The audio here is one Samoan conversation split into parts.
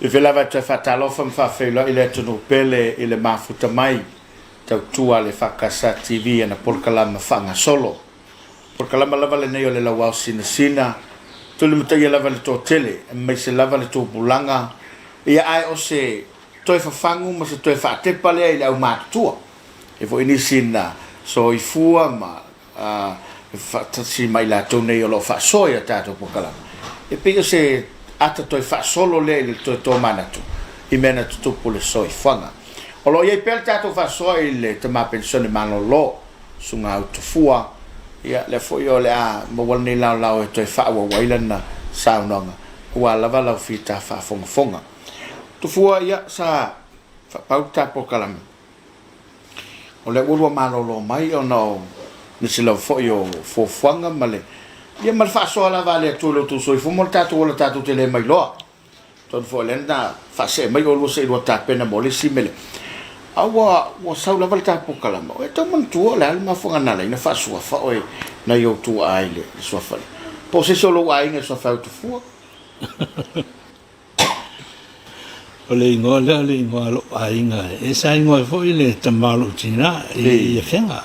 Fiafia lava e toe faatalofa ma faafeiloai le atunuu pele i le mafuta mai tautua a le EFKS TV i ana polokalama faagasolo. Polokalama lava lenei o le Lauao Sinasina, tulimataia lava le toatele, aemaise lava le tupulaga, ia ae o se toe fafagu ma se toe faatepa lea i le aumatutua. E foi nisi na soifua ma faatasi ma i latou nei o lo o faasoa i a tatou polokalama, e pei o se ata toe faasolo lea i le toe tomanatu i mea na tutupu i le soifuaga. O lo o i ai pea le tatou faasoa i le tama penisione malolo, Susuga Utufua, ia lea foi o le a maua lenei laolao e toe faaauau ai lana saunoaga aua lava lau fita faafogafoga. Tufua, ia sa faapau le ta polokalame. O lea ua lua malolo mai ona o nisi lava foi o fuafuaga ma le, ia ma le faasoa lava a le Atua i lo outou soifua ma lo tatou ola tatou te le mailoa. Atonu foi o lea na faasee mai oulua se i lua tapena mo le isi mea. A ua, ua sau lava le ta polokalama, e tau manatua o le a le mafuaaga na ala ai ona faasuafa oe nai ou tuaa i le suafa lea. Po o se isi o lou aiga e suafa ai Utufua? O le igoa lea o le igoa a lou aiga e sa igoa ai foi le tama o lou tina i Afega.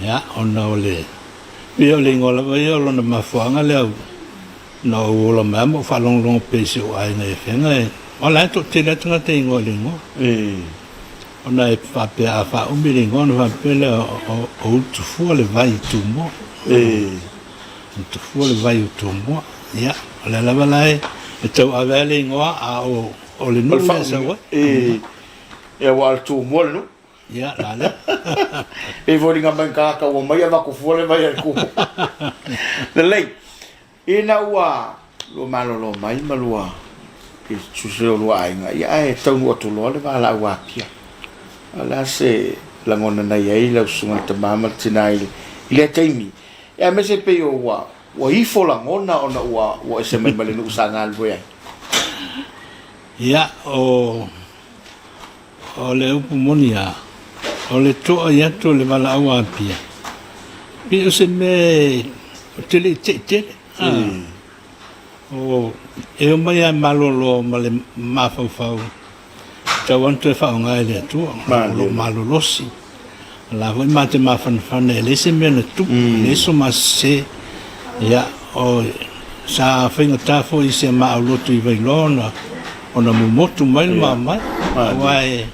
Ia, ona o le pei o le igoa lava ia o lona mafuaaga lea na ou ola mai lava ma ou faalogologo pea i si ou aiga i Afega e o la e toatele lava tagata e igoa i le igoa. Ona e faapea a faaumi le igoa ona faapea lea o Utufua le vai i Tumua. Tafua le vai o Tumua. Ia, o lea lava la e tauave ai le igoa, a o le nuu lea e sau ai. E, e aua o le Tumua le nuu. Ia, la lea. E foliga mai tagata ua mai avatu fua le vai a le Tumua. Lelei. Ina ua lua malolo mai ma lua i tusi o lua aiga, ia ae taunuu atu loa le valaau Apia. O le a se lagona na i ai lau susuga i le tama ma le tina i lea taimi? Aemaise pei o ua ua ifo lagona ona ua ua ese mai ma le nuu sa galulue ai. Ia, o, o le upu moni lava, o le toai atu o le valaau a Apia, pei o se mea ou te le i tei tele. O, e omai lava e malolo ma le mafaufau Tatau lava ona toe faaaoga e le Atua, o lo o malolosi. O la foi ma te mafanafana e leai se mea na tupu, e leai so ma sese. Ia, o, sa faigata foi i si a maau lotu i Vailoa ona, ona momotu mai le maamai. Aua e,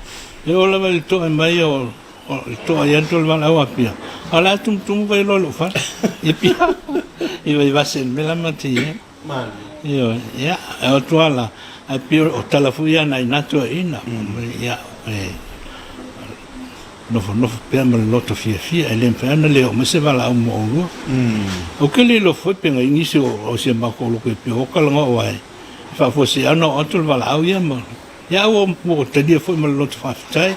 e oo lava i le to'e mai o, o le to'ai atu o le valaau a Apia, a o la e tumutumu Vailoa i lou fale, i Apia, i Vaivase i le mea la ma te i ai. Ioe, ia, e o atu lava la, ae pei o tala foi ia a nai na toeaiina, ia, e nofonofo pea ma le loto fiafia, e le mafai ona le oo mai se valaau mo oulua. Ou te le iloa foi pe na i ai nisi o si a matou loto i pei o talaga aua e faafuasei lava ona oo atu le valaau ia ma, ia ua ua talia foi ma le loto faafetai,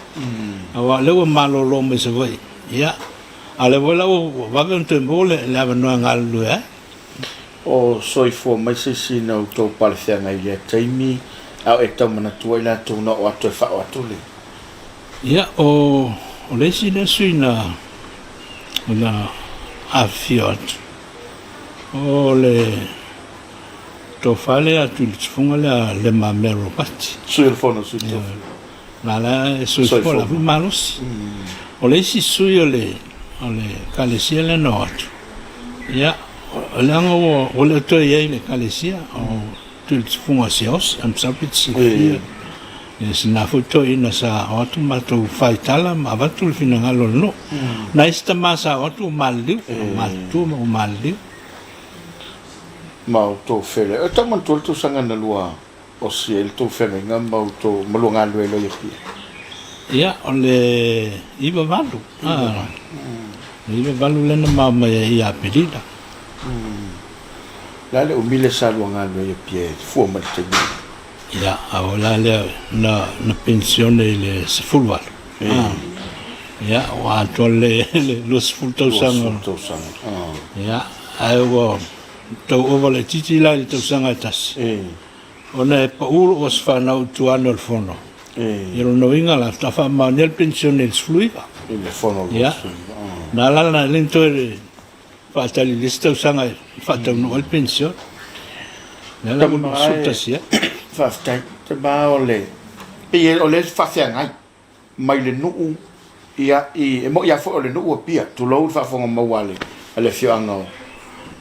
aua o lea ua malolo mai Savaii, ia, a o lea foi la ua vave ona toe maua le avanoa e galulue ai. O soifua mai se isi na outou palefeagai i lea taimi, a o e tau manatua i latou na oo atu e faaoo atu le. Ia, o, o le isi lea sui na, na afifio atu, o le tofa lea atu i le tufuga lea Le Mamea Ropati. Sui o le Fono a Sui Tofia. Na la e soifua la foi malosi. O le isi sui o le o le ekalesia lea na o atu, ia, leaga ua ua le o toe i ai i le ekalesia, o Tuilitufuga o Siaosi, a masalo pe te silafia. Ia sina foi toeaina sa o atu matou faitala ma avatu le finagalo o le nuu. Na isi tama sa o atu ua maliliu, ua matutua ma ua maliliu. Ma outou feiloai. E tau manatua le tausaga na lua osi ai le tou feagaiga ma outou ma lua galulue ai loa i Apia? Ia, o le 98, a, le 98 lea na mao mai ai ia Aperila. O le a le umi lea sa lua galulue ai i Apia e fua mai i le taimi lea? Ia, a o la lea na, na penisione i le 18. A, ia, ua atoa le, le 20 tausaga. 20 tausaga. Ia, ae ua tau ova laitiiti la i le tausaga e tasi. Ona e pau lou aso fanau i tua ane o le fono. Ia lona uiga la, faatoa faamaonia le penisione i le 19. I le fono o le 19. Na ala la e le toe faatali i le isi tausaga e faataunuu ai le penisione. Lea la ua 21 ai. Faafetai. Tama o le, pei o le faafeagai mai le nuu, ia, i, e moi lava foi o le nuu Apia, tulou le faafofoga maua a le, a le afioaga o,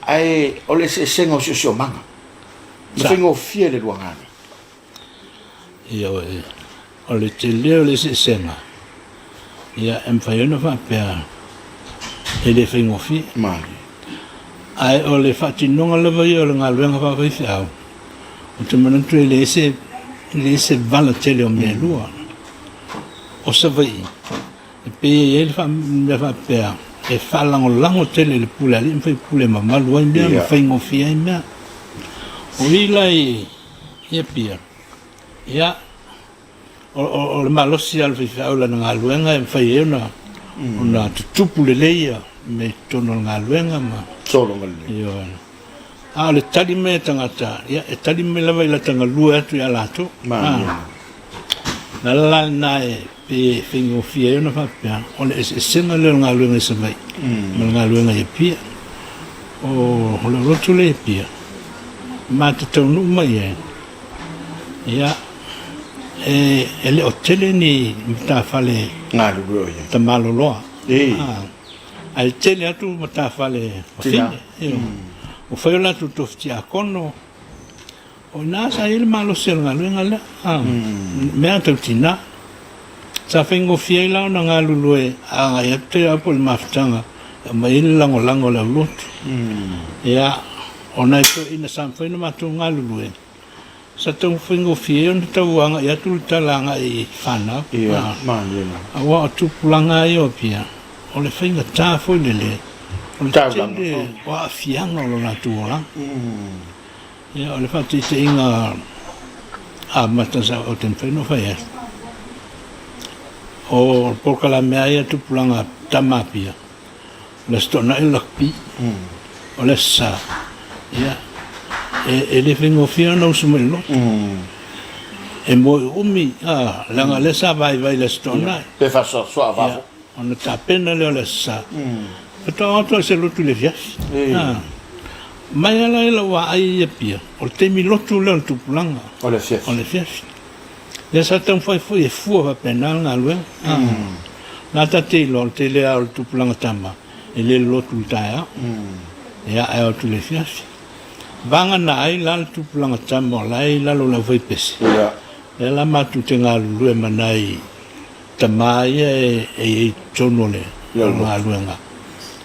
ae o le eseesega o siosiomaga, na faigofie le lua galuega. Ioe, o le tele o le eseesega, ia, e mafai ona faapea e le faigofie. Malie. Ae o le faatinoga lava ia o le galuega faafaifeau, ou te manatu e leai se, e leai se vala tele o mea e lua. O Savaii, e pei e i ai le mea faapea, e faalagolago tele i le pule a alii ma faipule e mamalu ai mea ma faigofie ai mea. O i la i Apia, ia, o le malosi lava o le faifeau i lana galuega e mafai ai ona tutupu lelei mea i totonu o le galuega ma sologa lelei. Ioe. A o le tali mai a tagata, ia, e tali mai lava i lata galue atu ia latou. Malie. O le ala la lena e pei e faigofie ai ona faapea, o le eseesega lea o le galuega i Savaii ma le galuega i Apia. O le lotu lea i Apia, ma te taunuu mai i ai, ia, e le o tele ni matafale galulue o i ai. Tamaloloa. Ae tele atu matafale wafine. Ua fai o latou tofi tiakono. O i ina sa i ai le malosi o le galuega lea. Mea tau tina. Sa faigofie ai la ona galulue agai atu te au po o le mafutaga e aumai ai le lagolago a le aulotu. Ia, o nai toeaiina sa mafai ona matou galulue, sa tau faigofie ai ona tau agai atu le tala agai i fanau. Ia, malie lava. Aua o tupulaga lava ia o Apia, o le faigata foi lele, o le tele o aafiaga o lo latou olaga. Ia, o le faataitaiga amata sa ou te mafai ona fai atu, o le polokalame lava ia Tupulaga Tama Apia, o le Aso Toonai o le lakapi, o le Aso Sa, ia, e le faigofie ona usu mai i le lotu. E moe uumi, leaga o lea sa vaivai i le Aso Toonai. Pe faasoasoa avao. Ia, ona tapena lea o le Aso Sa. Faatoa oo atu lava i se lotu i le afiafi. Mai ala ai lau vaai i Apia, o le taimi lotu lea o le tupulaga. O le afiafi. O le afiafi. Lea sa taumafai foi e fua faapena le galuega. La ta te iloa, o le tele lava o le tupulaga tama, e le lotu i le taeao. Ia, ae o atu i le afiafi. Vagana ai la le tupulaga tama o la e i lalo o le aufaipese. Ia. Lea la matou te galulue ma nai tama ia e i ai i totonu o le galuega,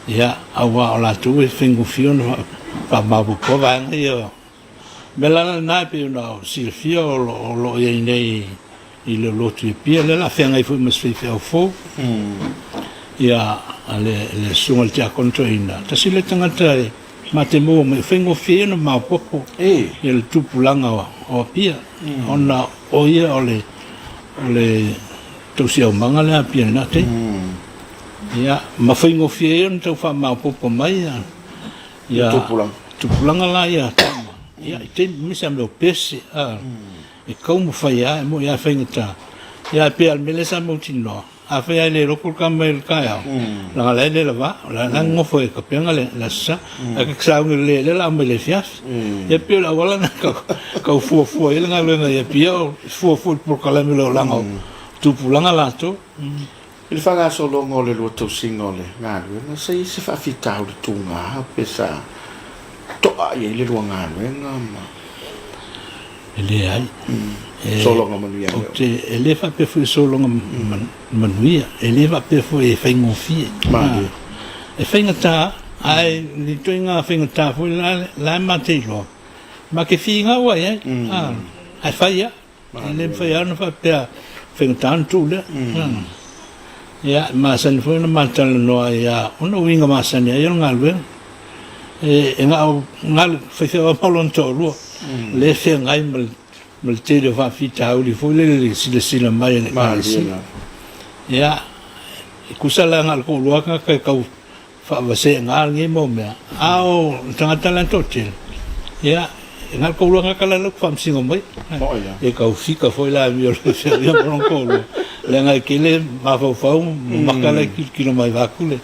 ia, aua o latou e faigofie ona faamaopoopoa vaega ia. O le mea la lena e pei ona silafia o lo o i ai nei i le lotu i Apia, lea o le a feagai foi ma se faifeau fou, ia, le susuga i le Tiakono Toeaina, tasi lea tagata e ma te maua mai, e faigofie ai ona maopoopo ia le tupulaga o Apia, ona o ia o le O le tausiaumaga lea a Apia i lena taimi. Ia, ma faigofie ai ona tau faamaopoopo mai ia tupulaga. Tupulaga la ia tama. Ia, i taimi aemaise lava mea o pese, a, e taumafai lava, e moni lava e faigata. Ia, ae pei lava o le mea lea sa mautinoa, afai lava e le loto le tama i le taeao, leaga o la e le lava, o la e nonofo e tapena le Aso Sa. Ae ta te sauni lelei ai lea o le a aumai i le afiafi. Ia pei o le auala lena e tau fuafua ai le galuega i Apia, o fuafua i le polokalame o le olaga o tupulaga latou. I le faagasologa o le lua tausiga o le galuega, sa i ai se faafitauli tuga pe sa to'a i ai le lua galuega ma. E leai. Sologa manuia lea. Ou te, e le faapea foi e sologa manuia, e le faapea foi e faigofie. Malie. E faigata, ae i ituaiga faigata foi la, la e matou iloa, ma te finau lava i ai, ae fai lava. E le mafai lava ona faapea faigata ona tuu lea. Ia, e masani foi ona ma talanoa ia, ona o uiga masani ai o le galuega. E na o galu, faifeau lava ma lona toalua, lea e feagai ma le tele o faafitauli foi lele i le silasila mai a le Ekalesia. Ia, e tusa la na o le toalua lava tagata e tau faavaseaga lenei mau mea, a o le tagata la e toatele, ia, e na o le toalua tagata la lea ou te faamasino mai. E tau fika foi la amio le fearia ma lona toalua, leaga e tele mafaufau ma maka la e tilotilo mai vaeatu le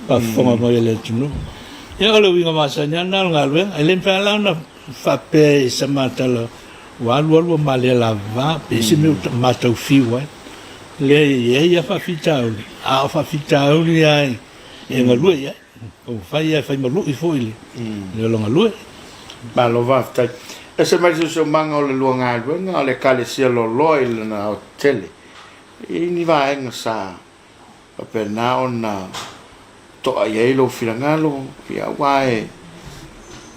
faafofoga mai a le atunuu. Ia, o le uiga masani lava lena o le galuega. E le mafai lava la ona faapea i sa ma tala Ua alu alu ua ma le lavava, pe ese mea ua matau fiu ai. Leai, e i ai lava faafitauli, a o faafitauli lava e galue i ai. Taumafai lava e fai ma lui foi i le ola galue. Malo faafetai. Ese mai le siosiomaga o le lua galuega o le Ekalesia Loaloa i lona aoaotetele. E i ai ni vaega sa faapena ona to'a i ai lou finagalo, ia aua e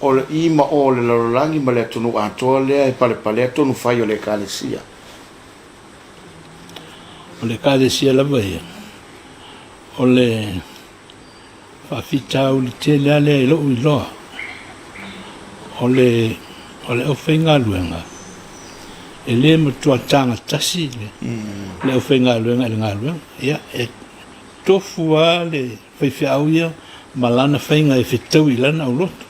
o le i ma o o le lalolagi ma le atunuu atoa lea e palepalea tonu fai o le Ekalesia. O le Ekalesia lava ia, o le faafitauli tele lava lea i lou iloa, o le o le aufaigaluega, e le matua taga tasi le aufaigaluega i le galuega. Ia, e tofu lava le faifeau ia ma lana faiga e fetaui i lana aulotu.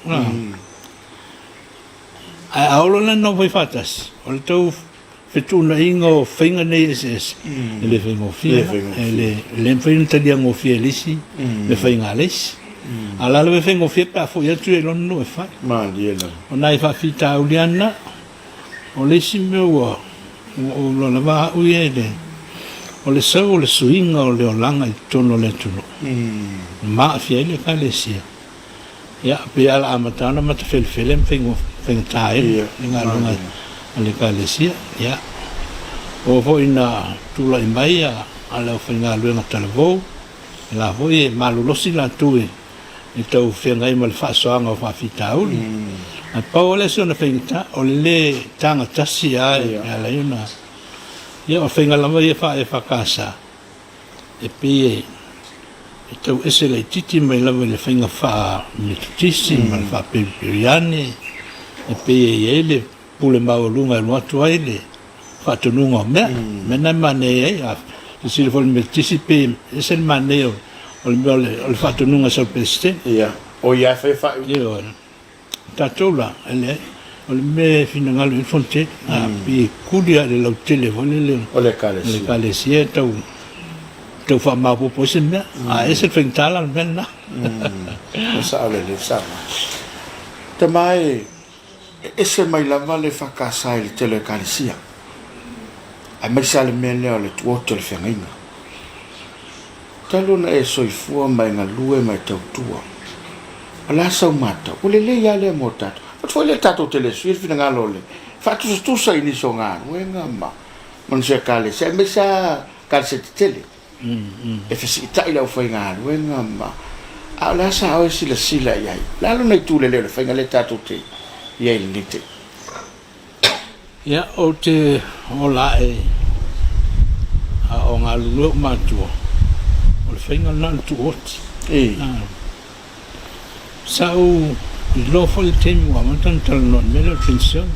Ae a oo loa la ina nofo faatasi, o le tau fetuunaiga o faiga nei eseese, e le faigofie, e le mafai ona talia gofie e le isi le faiga a le isi. A o la lava e faigofie pe a foi atu ia i lona nuu e fai. O nai faafitauli lava na. O le isi mea ua ou iloa lava au ia i le, o le sau o le suiga o le olaga i totonu o le atunuu, ma aafia ai le Ekalesia. Ia, pei lava o le a amata ona matafelefele ma faigata ai le galuega a le Ekalesia. Ia, oo foi ina tulai mai a le aufaigaluega talavou, o la foi e malolosi latou e tau feagai ma le faasoaga o faafitauli. Ae pau lava lea o si ona faigata, o le le taga tasi lava e ala ai ona... Ia, o faiga lava ia faa-EFKS, e pei e tau ese laitiiti mai lava i le faiga faa-Metotisi ma le faa-Perepieriane, e pei e i ai le pule maualuga e alu atu ai le faatonuga o mea. O mea na e manaia ai, a silasila foi i le Metotisi, pei e ese le manaia o le mea o le faatonuga e sau i le Peresetene. Ia, o ia e fai faaiuga. Ioe. O tatou la, e leai. O le mea e finagalo i ai le Fonotele, a pei e kuli lava i le lautele foi lele o le Ekalesia. E tau, tau faamaopoopo ai se mea, a ese le faigata la o le mea lena. E sao lelei le saunoaga. Tama e, e ese mai lava le EFKS i le tele o Ekalesia, aemaise lava le mea lea o le tuoto o le feagaiga. Talu ona e soifua ma e galue ma e tautua, o le a sau matau? Ua lelei lava lea mo tatou. Atu foi lea tatou te le suia le finagalo o le faatusatusa i nisi o galuega ma ma nisi o Ekalesia, aemaise lava Ekalesia tetele e fesiitai le aufaigaluega ma a o le a sa oe silasila i ai? O le a lona itu lelei o le faiga lea tatou te i ai i lenei taimi? Ia, ou te ola ae a o galulue ou matua, o le faiga lena o le tuuoti. Sa ou iloa foi le taimi ua amata ona talanoa i le mea lea o le penisione.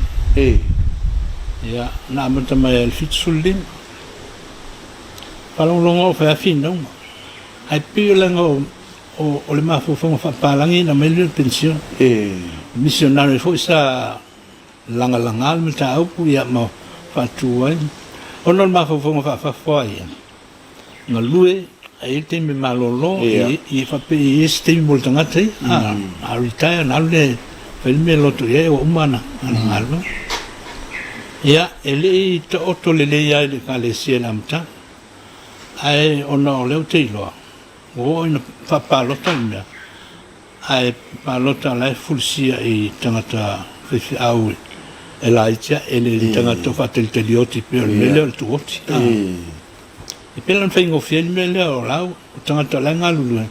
Ia, na amata mai ai i le 75. Faalogologo au fai lava finauga, ae pei o leaga o le mafaufauga faapalagi na aumai le mea o le penisione. O misionare foi sa lagalaga le mataupu ia ma faatu ai. Ona o le mafaufauga faafafo lava ia, galue ae i ai le taimi e malolo, ia faapea e i ai se taimi mo le tagata ia, a retire ona alu lea e fai le mea e loto i ai ua uma ana galuega. Ia, e le i taoto lelei lava i le Ekalesia i le amataga, ae ona o lea ou te iloa, ua oo ina faapalota le mea, Ae palota la e fulisia i tagata faifeau e laiti ae, e le ni tagata o faatalitalioti pei o le mea lea o le tuoti. E pei la ona faigofie ai le mea lea o la o tagata o la e galulue,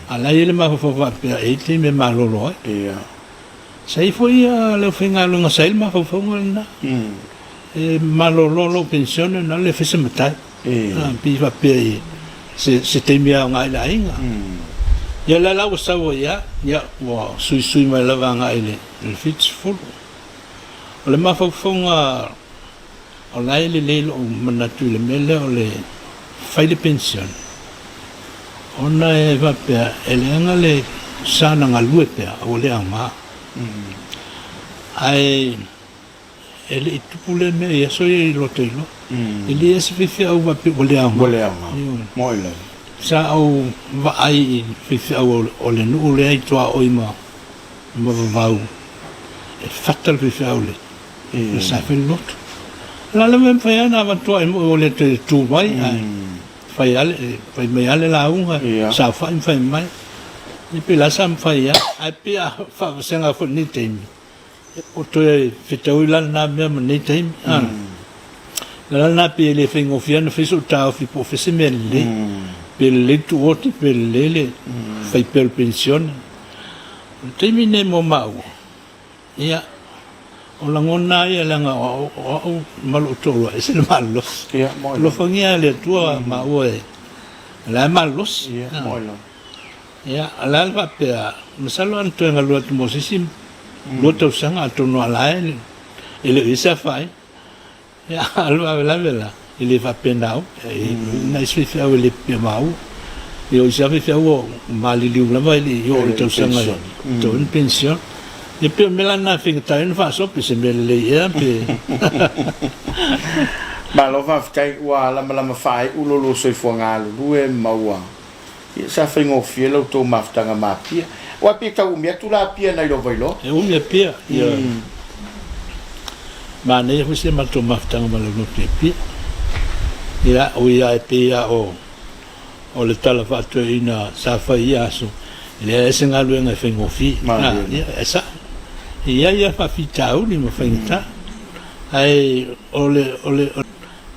a o la e i ai le mafaufau faapea e i ai le taimi e malolo ai. Sa i ai foi le aufaigaluega sa i ai le mafaufauga lena, e malolo lou penisione ona alu lea e fai se matai. Pei faapea i se taimi e aoga i le aiga. Ia lea la ua sau ai lava, ia ua suisui mai lava agai i le 70. O le mafaufauga o la e lelei lou manatu i le mea lea o le fai le penisione, ona e faapea e leaga le sa na galue pea ua le aoga. Ae E le i tupu lea mea i aso ia i Lotoiloa. E leai lava se faifeau faapea ua le aoga. Ua le aoga. Moi lava. Sa ou vaai i faifeau o le nuu lea i tuaoi ma Vavau, e fata le faifeau i Sa e fai le lotu. O le a le mea e mafai ai ona avatu ai ua le toe tu mai ae fai lava le, fai mai lava le lauga, saofai ma fai mai. Ia pe la sa mafai ai. Ae pei a faavasega foi i lenei taimi, ua toe fetaui la lena mea ma lenei taimi. O le ala lena pei e le faigofie ona fai sou taofi po o fea se mea lelei. Pe lelei le tuuoti pe lelei le fai pea o le penisione. O le taimi lenei mo maua, Ia, o lagona lava ia leaga o au ma lou toalua e ese le malolosi. Ia, moe lava. Alofagia e le Atua maua e o la e malolosi. Ia, moe lava. Ia, o le a le faapea, masalo a na toe galue atu mo se isi 2 tausaga atonu o la e le o i ai se afaina. Ia, a o le faalavelave la, e le faapena uma. E i ai nai isi faifeau e le pipii maua. Ia o isi lava faifeau ua maliliu lava e le i oo i le tausaga e totogi ni penisione. Ia pei o le mea la lena e faigata ai ona faasoa pe se mea lelei ea pe. Malo faafetai ua lamalama faaiu lo lua soifua galulue ma ua Ia sa faigofie la outou mafutaga ma Apia. Aua pei e tau umi atu la Apia nai lo Vailoa. E umi Apia, ia. Manaia foi si a matou mafutaga ma le lotu i Apia. Ia, ui lava e pei lava o, o le tala faatoeaina sa fai i ia aso, e leai se galuega e faigofie. Ia, e sao. E i ai lava faafitauli ma faigata. Ae o le, o le,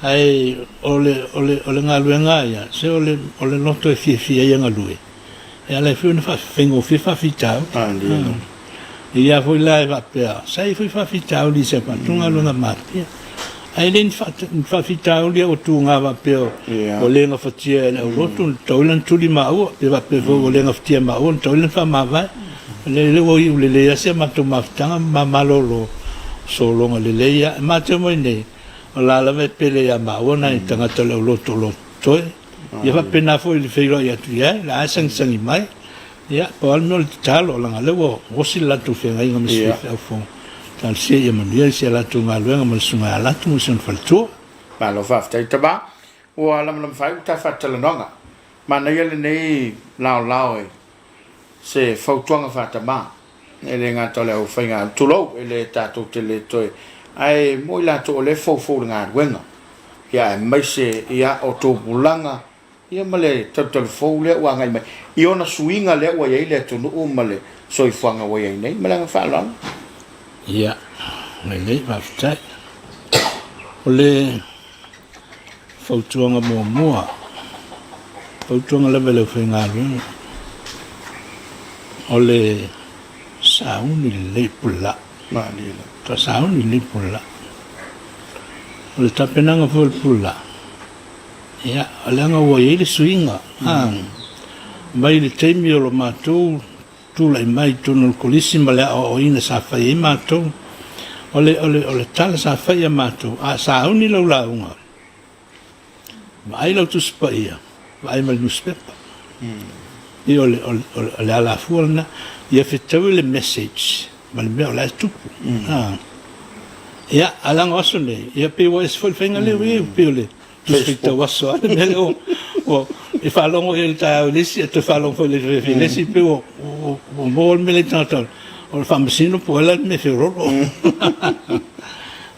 Ae o le, o le, o le galuega lava ia, se o le, o le loto e fiafia ai e galue, e ala ai foi ona faigofie faafitauli. E i ai foi la e faapea, sa i ai foi faafitauli i si a matou galuega mafia. Ae le ni faafitauli a ua tuga faapea ua le gafatia e le aulotu, na tatau ai la ona tuli maua, pe faapea foi ua le gafatia e maua, na tatau ai la ona faamavae. O lea ua iu lelei lava si a matou mafutaga ma malolo sologa lelei lava. E matou mai nei, O la lava e pele ia maua nai tagata o le aulotu o lo o totoe. Ia faapena foi i le feiloai atu i ai, la e sagisagi mai. Ia, pau lava le mea o le tatalo, leaga o lea ua osi le latou feagaiga ma si faifeau fou. Talosia ia manuia si a latou galuega ma le susuga ia Latu ma si ona faletua. Malo faafetai tama. Ua lamalama faaiu ta faatalanoaga. Manaia lenei laolao e se fautuaga faatama. E le gata o le aufaigaluega, tulou, e le tatou te le toe, ae mo i latou o lea e foufou i le galuega, ia aemaise ia o tupulaga, ia ma le talutalufou lea ua agai mai i ona suiga lea ua i ai le atunuu ma le soifuaga ua i ai nei. Ma le agaga faaaloalo. Ia, lelei, faafetai. O le Fautuaga muamua, fautuaga lava i le aufaigaluega, o le sauni lelei pulelaa. Matua sauni lelei pulelaa. O le tapenaga foi o le pulelaa, ia, leaga ua i ai le suiga, mai le taimi o lo matou tulai mai i totonu o le Kolisi ma le aoaoina sa fai ai matou. O le, o le, o le tala sa fai ia matou, a sauni lau lauga, vaai lau Tusi Paia, vaai ma le nusipepa. Ia o le, o le, o le alafua lena, ia fetaui le message ma le mea o la e tupu. Ia, ae leaga o aso nei, ia pei ua ese foi le faiga lea ua i ai, pei o le Tusi faitau aso lava le mea lea ua e faalogo i ai i le taeao i le isi, e toe faalogo foi i le afiafi i le isi, pei ua maua le mea lea i le tagata o le faamasino po o ai la le mea feoloolo.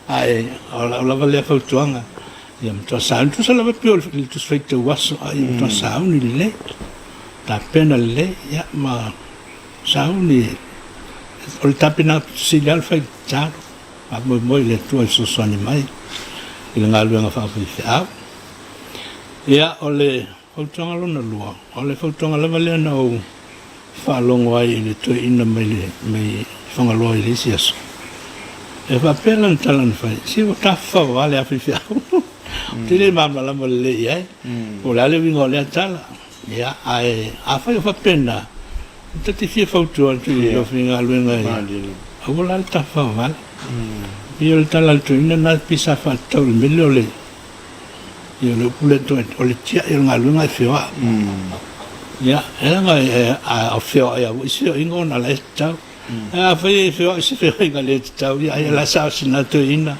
Ae o lau lava lea fautuaga, ia matua sauni, tusa lava pei o le tusi faitau aso, a ia matua sauni lelei, tapena lelei, ia ma sauni, o le tapenaga pito sili lava le fai tatalo. Faamoemoe i le Atua e fesoasoani mai i le galuega faafaifeau. Ia, o le fautuaga lona lua, o le fautuaga lava lea na ou faalogo ai i le toeaina mai le mai Fagaloa i le isi aso. E faapea lana tala na fai, se ua tafafao lava le afaifeau. Ou te le malamalama lelei i ai, po o le a le uiga o lea tala. Ia, ae afai o faapena, ta te fia fautua atu i lau faigaluega e aua la le tafafao vale. Pei o le tala a le toeaina lena pei sa faatatau i le mea lea o le ia o le upu lea o le tiai o le galuega e feoai. Ia, e leaga a feoai lava foi se feoaiga ona o la e tatau. Ae afai e feoai se feoaiga le tatau, ia ai o la e sao si na toeaina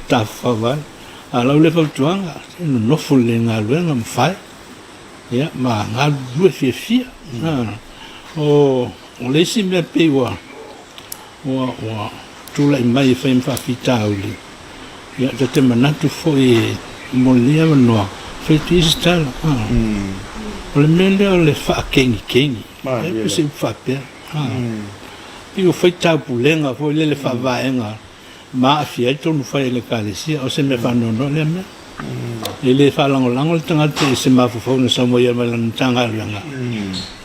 tafafao vale. A o lau lea fautuaga, se nonofo lelei i le galuega ma fai. Ia, ma galulue fiafia. O le isi mea pei ua, ua, ua, tulai mai e fai ma faafitauli, ia, ta te manatu foi e mo lenei avanoa, fai atu ia se tala. O le mea lea o le faakegikegi, e pei o se upu faapea, pei ua fai taupulega foi lele faavaega ma aafia ai tonu fai a le Ekalesia. O se mea faanoanoa lea mea. E le faalagolago le tagata i se mafaufau na sau mai ai mai lana Matagaluega.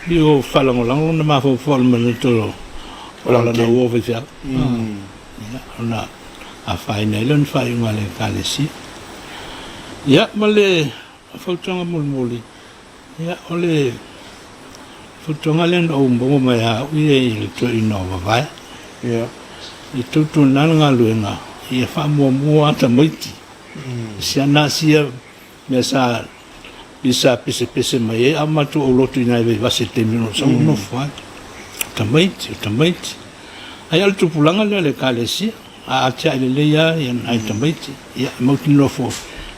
Pei ua faalagolago lona mafaufau i le manatu o lana uo faifeau. Ia, ona afaina ai lea o ni faaiuga a le Ekalesia. Ia, ma le fautuaga mulimuli, ia, o le fautuaga lea na ou maua mai ia au ia i le toeaina o Vavae. Ia. I tautuana le galuega, ia faamuamua lava tamaiti. Si ana sia mea sa i sa pesepese mai ai a o matou aulotu i ina i Vaivase i le taimi o lo o sau nofo ai. O tamaiti, o tamaiti. Ai o le tupulaga lea o le Ekalesia, a atiae lelei lava ia nai tamaiti, ia e mautinoa foi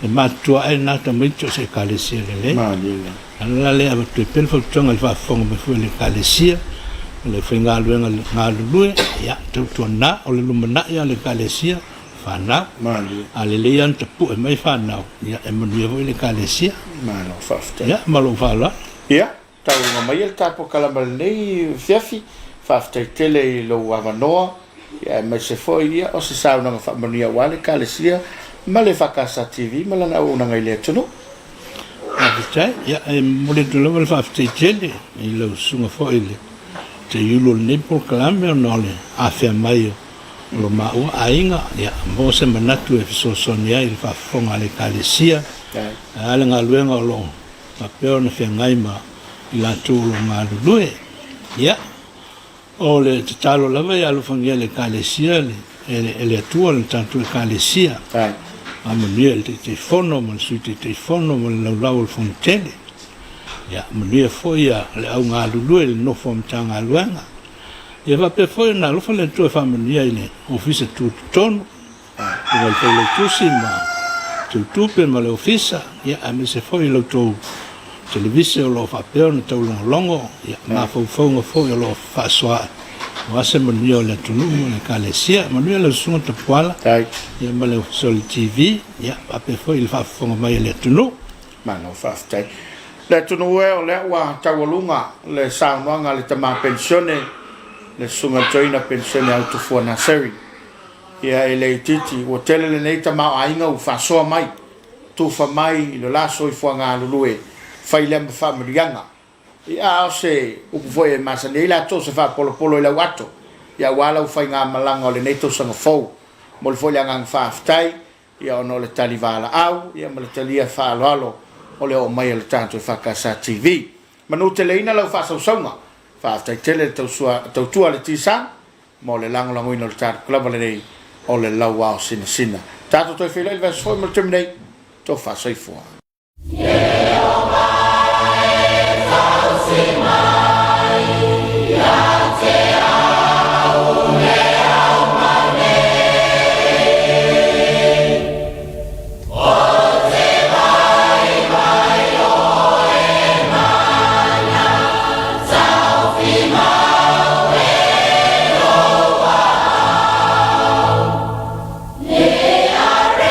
e matutua ae na tamaiti o se Ekalesia lelei. Malie. Ala la lea e avatu ai pea le fautuaga i le faafofoga mai foi a le Ekalesia, o le aufaigaluega galulue, ia tautuana, o le lumanai lava o le Ekalesia, fanau. Malie. A lelei lava ona tapue mai fanau, ia e manuia foi le Ekalesia. Malo faafetai. Ia, ma lou faaaloalo. Ia, tauga mai le tatou kalama i lenei afiafi. Faafetai tele i lou avanoa, ia aemaise foi ia o se saunoaga faamanuia aua le Ekalesia ma le EFKS TV ma lana auaunaga i le atunuu. Faafetai. Ia, e momoli atu lava le faafetai tele i lau susuga foi i le teiulu o lenei polokalame ona o le afea mai o O lo maua aiga, ia, maua se manatu e fesoasoani ai i le faafofoga a le Ekalesia, ae a le galuega o lo o faapea ona feagai ma i latou o lo o galulue. Ia, o le tatalo lava ia alofagia e le Ekalesia, e le Atua le tatou Ekalesia, faamanuia i le Taitaifono ma le Sui Taitaifono ma le Laulau o le Fonotele. Ia, manuia foi le au galulue i le nofo a Matagaluega. Ia faapea foi ona alofa le Atua e faamanuia i le Ofisa Tutotonu, i le Failautusi ma Teutupe ma le Ofisa, ia, aemaise foi la outou televise o lo o faapea ona taulogologo, ia, mafaufauga foi o lo o faasoa aua se manuia o le atunuu ma le Ekalesia. Manuia lau Susuga Tapuala, ia, ma le Ofisa o le TV, ia, faapea foi i le faafofoga mai a le atunuu. Malo faafetai. Le atunuu e, o lea ua taualuga le saunoaga a le tama penisione, le Susuga i le Toeaina Penisione a Utufua Naseri. Ia e le itiiti, ua tele lenei tamaoaiga ua faasoa mai, tufa mai i lo la soifua galulue, fai lea ma faamanuiaga. Ia a o se upu foi e masani ai latou, se faapolopolo i lau ato, ia aua lau faigamalaga o lenei tausaga fou. Momoli foi le agaga faafetai ia ona o le tali valaau ia ma le talia faaaloalo o le oo mai o le tatou EFKS TV. Manuteleina lau faasausauga. Faafetai tele le tausua, tautua a le T-Sun mo le lagolagoina o le tatou kalava lenei o le Lauao Sinasina. Tatou toe feiloai i le vaiaso fou mo le taimi nei, tofa soifua.